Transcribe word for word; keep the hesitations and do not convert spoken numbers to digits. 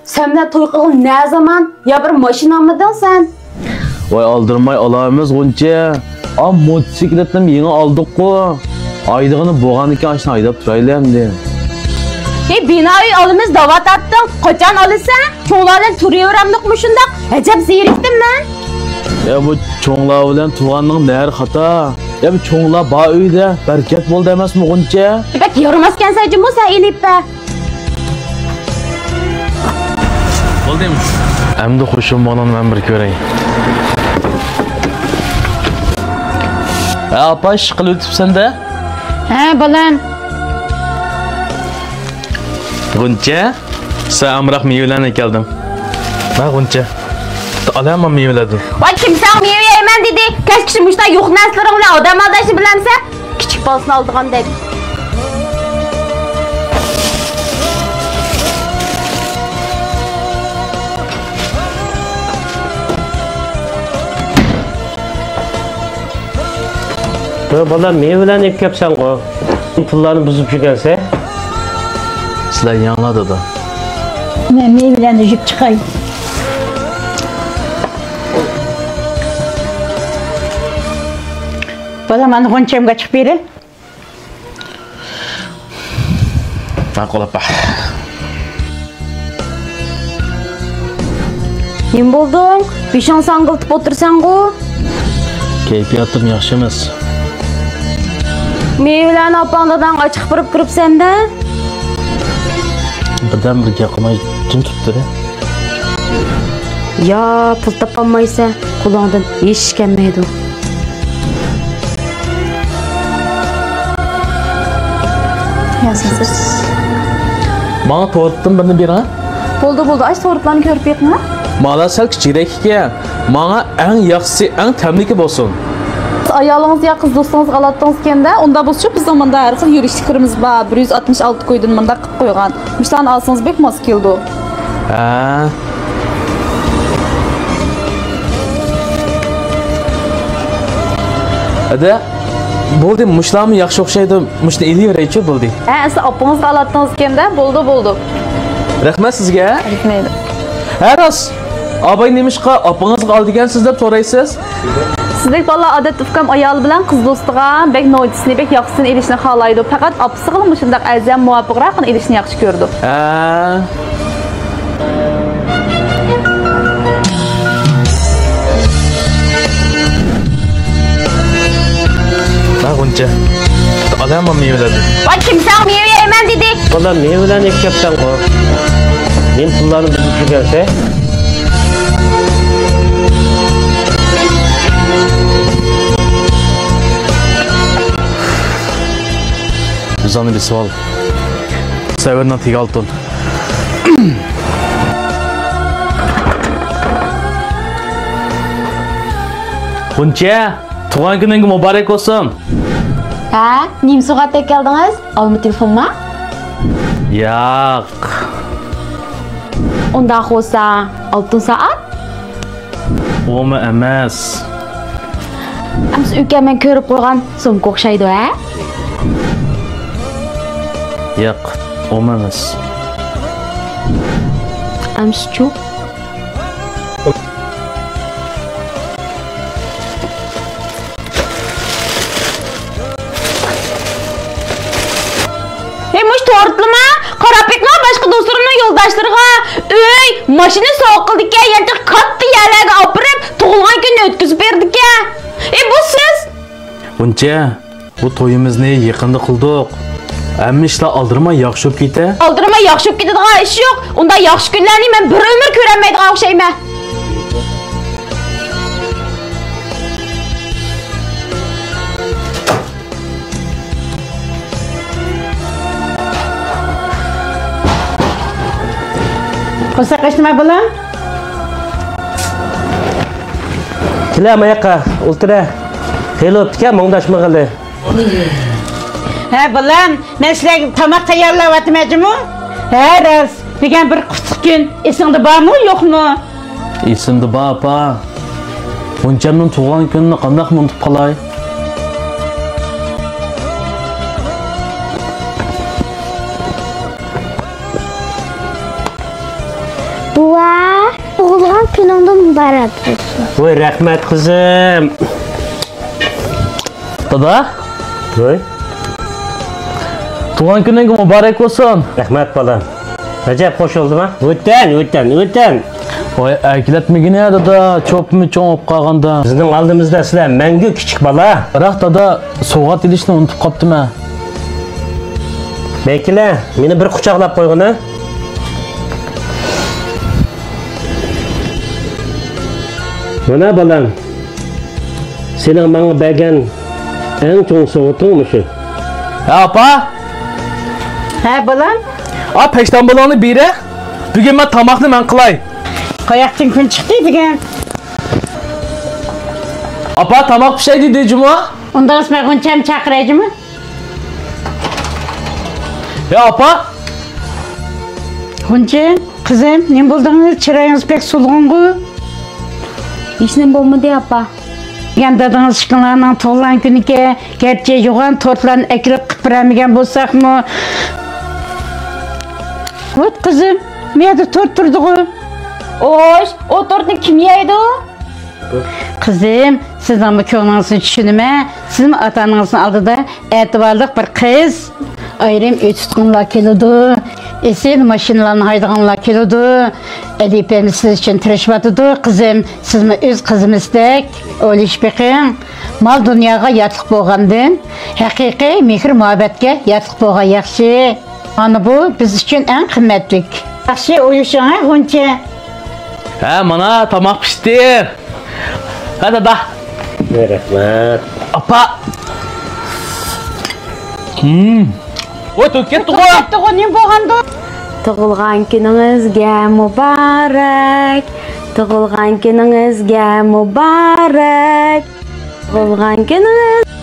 سەن بىلەن توي قىلغىلى نە زامان؟ يا بىر ماشىنا ئالمىدىڭ سەن؟ ۋاي، ئالدىرىماي ئالارمىز، غۇنچە. ئا، موتوسىكلىتنىمۇ يېڭى ئالدۇققۇ. ھايدىغىنى بولغاندىكىن ئاشۇنى ھايداپ تۇرايلى ئەمدى. ھېي، بىنا ئۆي ئالىمىز دەۋاتاتتىڭ، قاچان ئالىسەن؟ چوڭلار بىلەن تۇرۇۋېرەمدىقمۇ شۇنداق؟ ئەجەب زېرىكتىم مەن. يا، بۇ چوڭلار بىلەن تۇرغاننىڭ نەرى خاتا. يا، بۇ چوڭلار بار ئۆيدە بەرىكەت بولىدۇ ئەمەسمۇ، غۇنچە؟ بەك يارىماسكەنسەن جۇمۇ سەن، ئېلىپە. بولدى. ئەمدى خۇشۇم بالامنى مەن بىر كۆرەي. ھە، ئاپا، ئىش قىلىۋېتىپسەن-دە؟ ھە، بالام. غۇنچە، سەن ئامراق مېۋىلەرنى ئەكەلدىم. ھە، غۇنچە. ئالەمما مېۋىلەردىن. ۋاي، كىم ساڭا مېۋە يەيمەن دېدى؟ كەچكىچە مۇشۇنداق يوق نەرسىلىرىڭ بىلەن ئادەم ئالداشنى بىلەمسەن؟ كىچىك بالىسىنى ئالدىغاندەك. بۇ بالا مېۋىلەرنى ئېلىپ كەپسەنغۇ. پۇللارنى بۇزۇپ يۈرگەنسەن. سىلەر يەڭلار دادا. مەن مېۋىلەرنى يۇيۇپ چىقاي. بالام، ئانا غۇنچەمگە چىقىپ بېرە. ماقۇل ئاپا. نېمە بولدۇڭ؟ بېشىڭنى ساڭگىلىتىپ ئولتۇرساڭغۇ؟ كەيپىياتىم ياخشى ئەمەس. مېۋىلەرنى ئاپاڭ داداڭ ئاچىقىپ بېرىپ كىرىپسەن-دە. بىردەم بىر گەپ قىلماي جىم تۇرۇپتۇ-دە. يا پۇل تاپالمايسەن، قولۇڭدىن ھېچ ئىش كەلمەيدۇ. يازىسىز. ماڭا تورتتىن بىرنى بېرىڭ. بولدى، بولدى، ئاشۇ تورتلارنى كۆرۈپ بېقىڭ. مالا سەل كىچىكرەك ئىكەن. ماڭا ئەڭ ياخشىسى، ئەڭ تەملىكى بولسۇن. ئايالىڭىز يا قىز دوستىڭىزغا ئالاتتىڭىز ئىكەن-دە، ئۇنداق بولسىچۇ بىزنىڭ مۇندا ھەر خىل يۈرۈشلۈكلىرىمىز بار، بىر يۈز ئاتمىش ئالتە كويدىن مۇنداق قويغان. مۇشۇلارنى ئالسىڭىز بەك ماس كېلىدۇ. ھە. ئەدە، بولدى، مۇشۇلارمۇ ياخشى ئوخشايدۇ، مۇشۇنى ئېلىۋېرەيچۇ، بولدى. ھە، سىز ئاپىڭىزغا ئالاتتىڭىز ئىكەن-دە، بولدى، بولدى. رەھمەت سىزگە. رەھمەت. ھە، راست. ئاباي نېمىشقا ئاپىڭىزغا ئال دېگەنسىز دەپ سورايسىز؟ سىزدەك بالىلار ئادەتتە ئۇكام ئايالى بىلەن قىز دوستىغا بەك نوچىسىنى، بەك ياخشىسىنى ئېلىشنى خالايدۇ. پەقەت ئاپىسىغىلا مۇشۇنداق ئەرزان، مۇۋاپىقراقىنى ئېلىشنى ياخشى كۆرىدۇ. ھە. ھە، غۇنچە. ئالەمما مېۋىلەردىن. ۋاي، كىم ساڭا مېۋە يەيمەن دېدى؟ بالام، مېۋىلەرنى ئېلىپ كەپسەنغۇ. مېنىڭ پۇللارنى بۇزۇپ يۈرگەنسەن. بىزانى بېسىۋال. سەۋرنىڭ تېگى ئالتۇن. غۇنچە، تۇغان كۈنۈڭگە مۇبارەك بولسۇن. ھە، نېمە سوۋغات ئەكەلدىڭىز؟ ئالما تېلېفونما؟ ياق. ئۇنداق بولسا، ئالتۇن سائەت؟ ئۇمۇ ئەمەس. ئەمسە ئۆكەم مەن كۆرۈپ قويغان سومكا ئوخشايدۇ، ھە؟ ياق، ئۇمۇ ئەمەس. ئەمسىچۇ؟ ھەي، مۇشۇ تورتلىما، قاراپ بېقىڭا باشقا دوستلىرىمنىڭ يولداشلىرىغا. ئۆي، ماشىنا سوۋغا قىلىدىكەن، يانچۇق كاتتا يەرلەرگە ئاپىرىپ، تۇغۇلغان كۈنىنى ئۆتكۈزۈپ بېرىدىكەن. ئى، بۇ سىز؟ غۇنچە، بۇ تويىمىزنى يېقىندا قىلدۇق. ھەممە ئىشلار ئالدىرىماي ياخشى بولۇپ كېتە. ئالدىرىماي ياخشى بولۇپ كېتىدىغان ئىش يوق. ئۇنداق ياخشى كۈنلەرنى مەن بىر ئۆمۈر كۆرەلمەيدىغان ئوخشايمەن. قورساق ئاچتىما، بالام؟ كېلە، ماياققا ئولتۇرە. خېلى بوپتىكەن مۇڭداشمىغىلى. ھە، بالام، مەن سىلەرگە تاماق تەييارلاۋاتىمەن جۇمۇ. ھە، راست. دېگەن بىر قۇتلۇق كۈن ئېسىڭدە بارمۇ، يوقمۇ؟ ئېسىمدە بار، ئاپا. غۇنچەمنىڭ تۇغۇلغان كۈنىنى قانداقمۇ ئۇنتۇپ قالاي؟ كۈنۈڭدىن مۇبارەك بولسۇن. ۋاي، رەھمەت، قىزىم. دادا. ۋاي. تۇغۇلغان كۈنۈڭ مۇبارەك بولسۇن. رەھمەت، بالام. ئەجەب خوش بولدۇما؟ ئۆتەن، ئۆتەن، ئۆتەن. ۋاي، ئەركىلەتمىگىنە، دادا، چوپىمۇ چوڭ بولۇپ قالغاندا. بىزنىڭ ئالدىمىزدا سىلەر مەڭگۈ كىچىك بالا. بىراق، دادا، سوۋغات ئېلىشنى ئۇنتۇپ قاپتىمەن. بەكىلە، مېنى بىر قۇچاقلاپ قويغىنا. مانا، بالام، سېنىڭ ماڭا بەرگەن ئەڭ چوڭ سوۋغىتىڭ مۇشۇ. ھە، ئاپا. ھە، بالام. ئا، پەشتان بالامنى بېرە. بۈگۈن مەن تاماقنى مەن قىلاي. قاياقتىن كۈن چىقتى بۈگۈن؟ ئاپا، تاماق پىشاي دېدى جۇمۇ. ئۇنداق ئەمەس، مەن غۇنچەمنى چاقىراي جۇمۇ. يا ئاپا! غۇنچە، قىزىم، نېمە بولدىڭىز؟ چىرايىڭىز بەك سولغۇنغۇ. ھېچنېمە بولمىدى، ئاپا. دېگەن دادىڭىز ئىككىڭلارنىڭ تۇغۇلغان كۈنىكەن، گەرچە يوغان تورتلارنى ئەكىرىپ قىلىپ بېرەلمىگەن بولساقمۇ. ۋوت قىزىم، بۇ يەردە تورت تۇرىدىغۇ. ئوش، ئۇ تورتنى كىم يەيدۇ؟ قىزىم، سىزنىڭمۇ كۆڭلىڭىزنى چۈشىنىمەن. سىزمۇ ئاتا-ئانىڭىزنىڭ ئالدىدا ئەتىۋارلىق بىر قىز. ئايرىم ئۆي تۇتقانلار كېلىدۇ، ئېسىل ماشىنىلارنى ھەيدىغانلار كېلىدۇ. ئەلىپەممۇ سىز ئۈچۈن تىرىشىۋاتىدۇ، قىزىم. سىزمۇ ئۆز قىزىمىزدەك ئويلىشىپ بېقىڭ. مال-دۇنياغا ياتلىق بولغاندىن، ھەقىقىي مېھىر-مۇھەببەتكە ياتلىق بولغان ياخشى. مانا بۇ بىز ئۈچۈن ئەڭ قىممەتلىك. ياخشى ئويلىشىڭ، ھە، غۇنچە؟ ھە، مانا تاماق پىشتى. ھە، دادا. رەھمەت. ئاپا. ھىم. ۋوي، توي كەتتىغۇ. كەتتىغۇ، نېمە بولغاندۇ؟ تۇغۇلغان كۈنىڭىزگە مۇبارەك. تۇغۇلغان كۈنىڭىزگە مۇبارەك. تۇغۇلغان كۈنىڭىز